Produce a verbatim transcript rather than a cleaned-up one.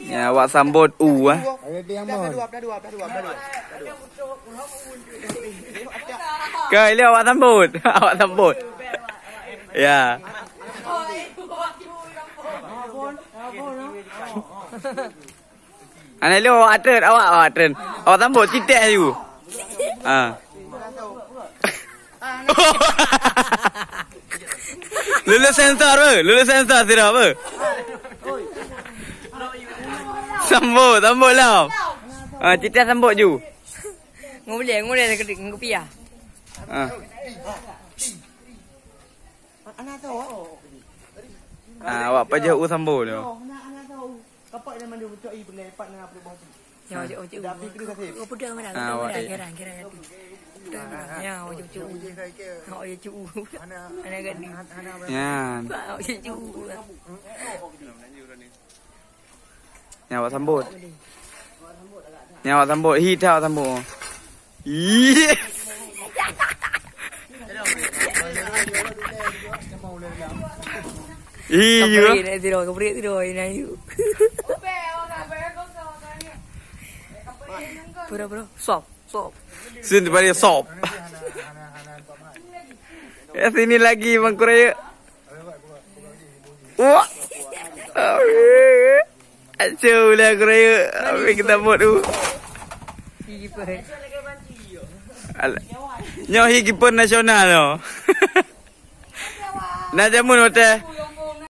Ya, awak sambot u, ah. Keu ilèe awak sambot. Awak sambot. Ya. Aneuk lôn awak atreun, awak, awak atreun. Awak sambot citèe aju. Ha. Lulus sensor apa? Lulus sensor sira apa? Sambot, sambot lah. Ha, citèe sambot ju. Ngulèe, ngulèe sekedik, ngupia. Ha. Ah, awak pajoh u sambot tu. Nyoe, cok, cok, cok. Ah, awak, eh. Nyoe, cok, cok. Awak, cok, cok. Aneuk gadih. Nyan. Awak, cok, cok. Nyan awak sambot. Nyan awak sambot. Hi, that awak sambot. Yes. Hi, you. Kaprit, nak tidur, kaprit tidur, nak you. Bro, bro. Sop, sop. Sini balik sop. Ya, sini lagi, Bang Kuraya. Wah. Acuh, lah aku raya. Habis kita buat tu. Alah. Nyoe hi kiper nasional tu. Nah, jamun hotel.